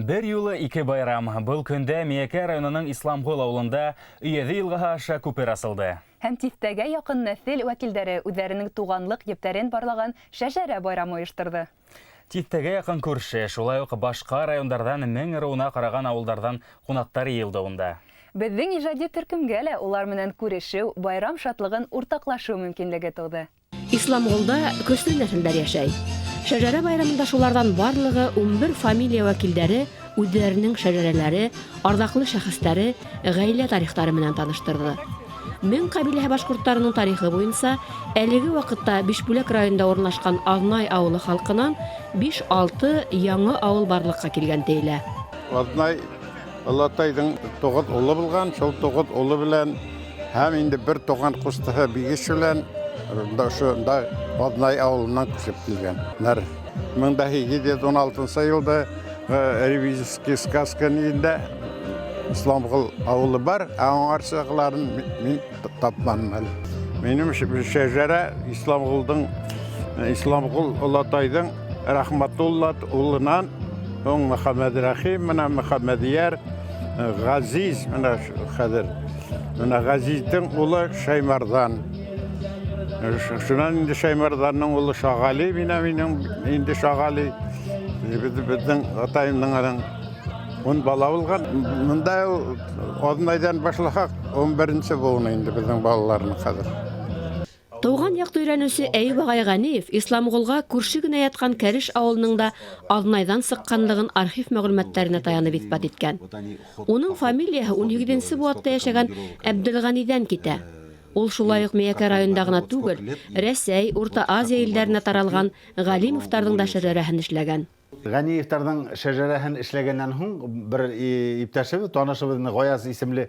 Бер юлы ике байрам. Был көндә Миәкә районының Исламғол ауылында Өйәҙе йылғаһы аша күпер асылды. Һәм тиҫтәгә яҡын нәҫел вәкилдәре үҙҙәренең туғанлыҡ ептәрен барлаған шәжәрә байрамы ойошторҙо. Тиҫтәгә яҡын күрше, шулай уҡ башҡа райондарҙан Мең ырыуына ҡараған ауылдарҙан ҡунаҡтар йыйылды унда. Беҙҙең ижади төркөмгә лә улар менән күрешеү, байрам шатлығын уртаҡлашыу мөмкинлеге тыуҙы. Исламғолда көслө нәҫелдәр йәшәй. Шәжәрә байрамында шуларҙан барлығы 11 фамилия вәкилдәре үҙҙәренең шәжәрәләре, арҙаҡлы шәхестәре, ғаилә тарихтары менән таныштырҙы. Мең ҡәбиләһе башҡорттарының тарихы буйынса, әлеге ваҡытта Бишбүләк районында урынлашҡан Аҙнай ауылы халҡынан 5-6 яңы ауыл барлыҡҡа килгән тиелә. Аҙнай олатайҙың 9 улы булған, шул 9 улы белән һәм инде бер туған ҡустыһы Бигеш белән ошонда Аҙнай ауылынан күсеп килгәндәр. 1816 йылда ревизический сказка нигеҙендә Исламғол ауылы бар, ә аңарсығыларын мин тапманым әле. Минең шәжәрә Исламғолдың Исламғол олатайҙың Рәхмәтулла улынан һуң Мөхәммәдрәхим менән Мөхәммәдйәр Ғәзиз, менә хәҙер менә Ғәзиздең улы Шәймәрҙан. Шунан инде Шәймәрҙанның улы Шағали, минең инде Шағали. Беҙҙең атайымдың аның 10 бала булған. Мында Аҙнайҙан башлаһаҡ, 11-нсе быуын инде беҙҙең балаларының хәҙер. Тыуған яҡты өйрәнеүсе Әйүп ағай Ғәниев Исламғолға күрше генә ятҡан Кәреш ауылының да Аҙнайҙан сыҡҡанлығын архив мәғлүмәттәренә таянып иҫбат иткән. Уның фамилияһы 18-нсе быуатта йәшәгән Әбделғәниҙән китә. Ул шулай уҡ Миәкә районында ғына түгел, Рәсәй, Урта Азия илдәренә таралған Ғәлимовтарҙың да шәжәрәһен эшләгән. Ғәниевтарҙың шәжәрәһен эшләгәннән һуң бер иптәшебеҙ, танышыбыҙ Ғаяз исемле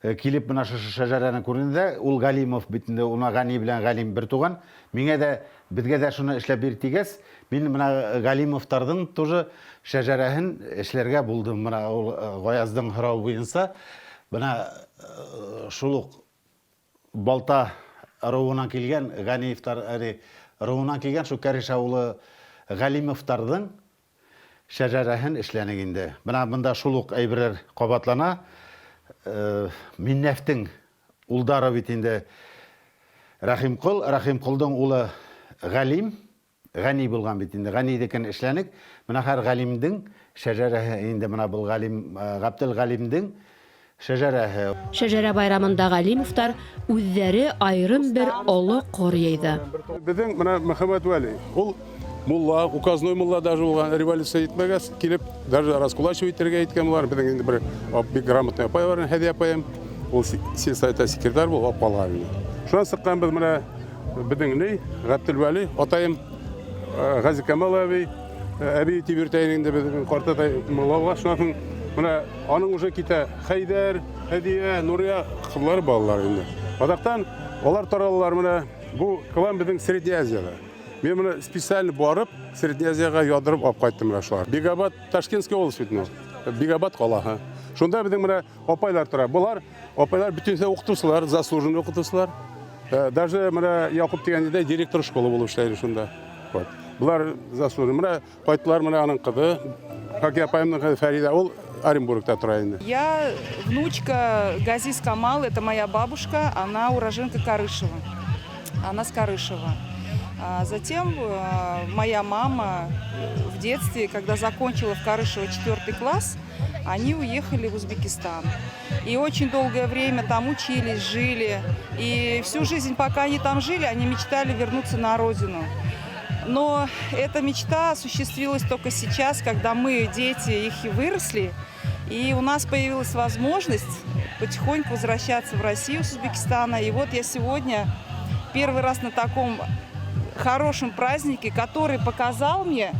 килеп бына шушы шәжәрәне күрҙе дә, ул Ғәлимов бит инде, уна Ғәни белән Ғәлим бер туған. Миңә дә, беҙгә дә шуны эшләп бир тигәс, мин бына Ғәлимовтарҙың тоже шәжәрәһен эшләргә булдым. Бына ул Ғаяздың һорауы буйынса бына шул уҡ Балта ырыуынан килгән Ғәниевтар ырыуынан килгән шул Кәреш ауылы Ғәлимовтарҙың шәжәрәһен эшләнек инде. Бына бында шул уҡ әйберләр ҡабатлана. Миннәфтең улдары бит инде Рәхимҡол, Рәхимҡолдоң улы Ғәлим, Ғәни булған бит инде. Ғәнидекен эшләнек. Бына хәҙер Ғәлимдең шәжәрәһе инде, бына был Ғәлим, Ғәбделғәлимдең шәжәрәһе. Шәжәрә байрамында Ғәлимовтар үҙҙәре айырым бер оло ҡор йыйҙы. Беҙҙең бына Мөхәммәт Вәли, ул мулла, указной мулла даже булған, революция етмәгәс, килеп даже раскулачивать итергә иткән булар. Беҙҙең инде бер бик грамотный апай бар, Һәҙиә апайым, ул сельсовета секретарь булып алып ҡалған ине. Шунан сыҡҡан беҙ менә беҙҙең ни, Ғәбделвәли, атайым Ғәзи Камал әбей, әбей тип йөрөтә инде беҙҙең ҡартатай мулла була. Шунан һуң менә аның уже китә Хәйҙәр, Һәҙиә, Нурия ҡыҙлары, балалары инде. Аҙаҡтан улар таралалар менә бу клан беҙҙең Средняя Азияла. Мин менә специально барып Средняя Азияға яҙҙырып алып ҡайттым менә шулар. Бигабад, Ташкентская область бит инде. Бигабад ҡалаһы. Шунда беҙҙең менә апайлар тора. Булар апайлар бөтөнләй уҡытыусылар, заслуженный уҡытыусылар. Даже менә Яҡуп тигән дә директор школы булып эшләй шунда. Вот. Булар заслуженный. Менә ҡайттылар менә аның ҡыҙы, Хакия апайымдың ҡыҙы Фәриҙә, ул Оренбургта тора инде. Я внучка Газиз Камал, это моя бабушка, она уроженка Карышева. Она с Карышева. А затем моя мама в детстве, когда закончила в Карышево 4 класс, они уехали в Узбекистан. И очень долгое время там учились, жили. И всю жизнь, пока они там жили, они мечтали вернуться на родину. Но эта мечта осуществилась только сейчас, когда мы, дети, их и выросли. И у нас появилась возможность потихоньку возвращаться в Россию с Узбекистана. И вот я сегодня первый раз на таком хорошем празднике, который показал мне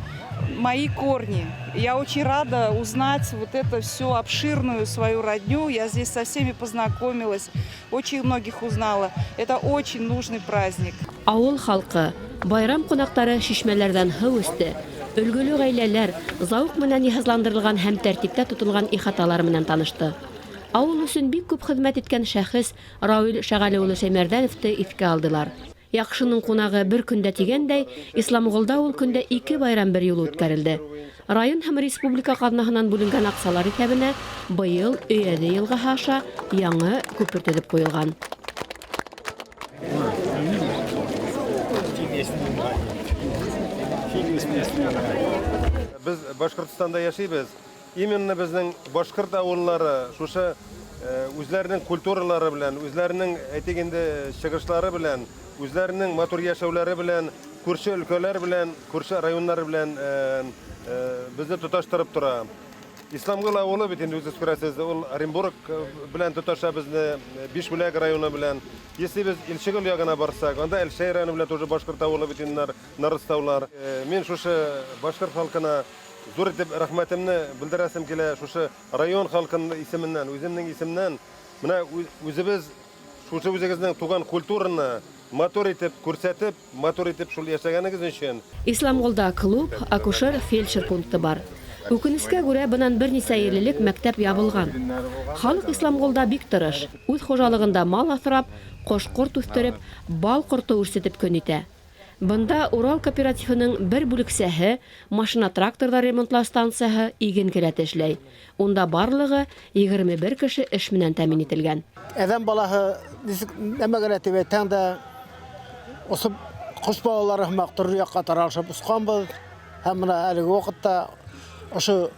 мои корни. Я очень рада узнать вот это всю обширную свою родню. Я здесь со всеми познакомилась, очень многих узнала. Это очень нужный праздник. Ауыл халҡы, байрам ҡунаҡтары шишмәләрҙән һыу эсте, өлгөлө ғаиләләр, зауыҡ менән йыһазландырылған һәм тәртиптә тотолған ихаталар менән танышты. Ауыл өсөн бик күп хеҙмәт иткән шәхес Рауил Шәғәле улы Шәймәрҙәновты иҫкә алдылар. Яҡшының ҡунағы бер көндә тигәндәй, Исламғолда ул көндә ике байрам бер юлы үткәрелде. Район һәм республика ҡаҙнаһынан бүленгән аҡсалар иҫәбенә быйыл Өйәҙе йылғаһы аша яңы күпер төҙөп ҡуйылған. Беҙ Башҡортостанда йәшәйбеҙ. Именно беҙҙең башҡорт ауыллары шушы үҙҙәренең культуралары белән, үҙҙәренең, әйтик инде, сығышлары белән, үҙҙәренең матур йәшәүләре белән, күрше өлкәләр белән, күрше районнар белән беҙҙе тоташтырып тора. Исламғол ауылы бит инде үҙегеҙ күрәһегеҙ, ул Оренбург белән тоташа беҙҙе, Бишбүләк районы белән. Если беҙ Илшегөл яғына барһаҡ, анда Әлшәй районы белән тоже башҡорт ауылы бит инде Нарыстаулар. Мин шушы башҡорт халҡына ҙур итеп рәхмәтемде белдерәсем килә, шушы район халҡының исеменән, үҙемдең исемдән. Бына үҙебеҙ шушы үҙегеҙҙең туған культураны матур итеп күрһәтеп, матур итеп шул йәшәгәнегеҙ өсөн. Исламғолда клуб, акушер, фельдшер пункты бар. Үкенескә күрә, бынан бер нисә йыл элек мәктәп ябылған. Халыҡ Исламғолда бик тырыш, үҙ хужалығында мал аҫрап, ҡош-ҡорт үҫтереп, бал ҡорто үрсетеп көн итә. Бында Урал кооперативының бер бүлексәһе, машина-тракторҙар ремонтлау станцияһы, иген келәте эшләй. Унда барлығы 21 кеше эш менән тәьмин ителгән. Әҙәм балаһы нисек нәмә генә тип әйтһәң дә, осоп ҡош балалары һымаҡ төрлө яҡҡа таралышып осҡанбыҙ. Һәм бына әлеге ваҡытта ошо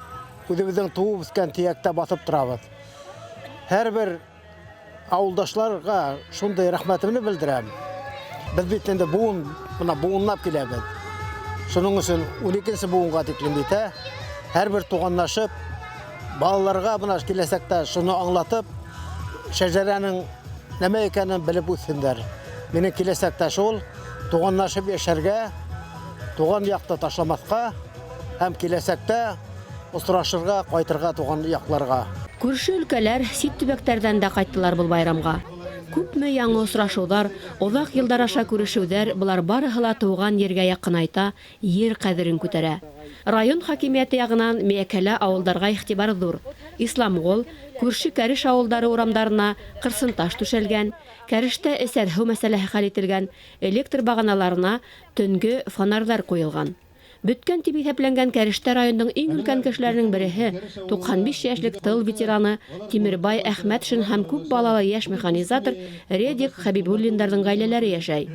үҙебеҙҙең тыуып үҫкән тейәктә баҫып торабыҙ. Һәр бер ауылдашларға шундай рәхмәтемде белдерәм. Беҙ бит инде быуын, бына быуынлап киләбеҙ. Шуның өсөн ун икенсе быуынға тиклем етә. Һәр бер туғанлашып, балаларға бына киләсәктә шуны аңлатып, шәжәрәнең нәмә икәнен белеп үҫһендәр. Минең киләсәктә шул туғанлашып йәшәргә, туған яҡты ташламаҫҡа һәм киләсәктә осрашырға, ҡайтырға туған яҡларға. Күрше өлкәләр, сит төбәктәрҙән дә ҡайттылар был байрамға. Күпме яңы осрашыуҙар, оҙаҡ йылдар аша күрешеүҙәр, былар барыһы ла тыуған ергә яҡынайта, ер ҡәҙерен күтәрә. Район хакимиәте яғынан Миәкәлә ауылдарға иғтибар ҙур. Исламғол, күрше Кәреш ауылдары урамдарына ҡырсынташ түшәлгән, Кәрештә эсәр һыу мәсьәләһе хәл ителгән, электр бағаналарына төнгө фонарҙар ҡуйылған. Бөткән тип иҫәпләнгән Кәрештә райондың иң өлкән кешеләренең береһе, 95 йәшлек тыл ветераны Тимербай Әхмәтшин һәм күп балалы йәш механизатор Редик Хәбибуллиндарҙың ғаиләләре йәшәй.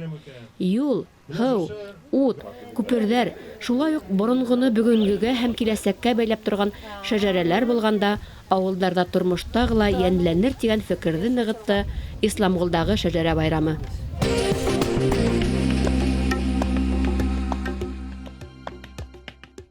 Юл, һыу, ут, күперҙәр, шулай уҡ боронғоно бөгөнгөгә һәм киләсәккә бәйләп торған шәжәрәләр булғанда ауылдарҙа тормош тағы ла йәнләнер тигән фекерҙе нығытты Исламғолдағы шәжәрә байрамы.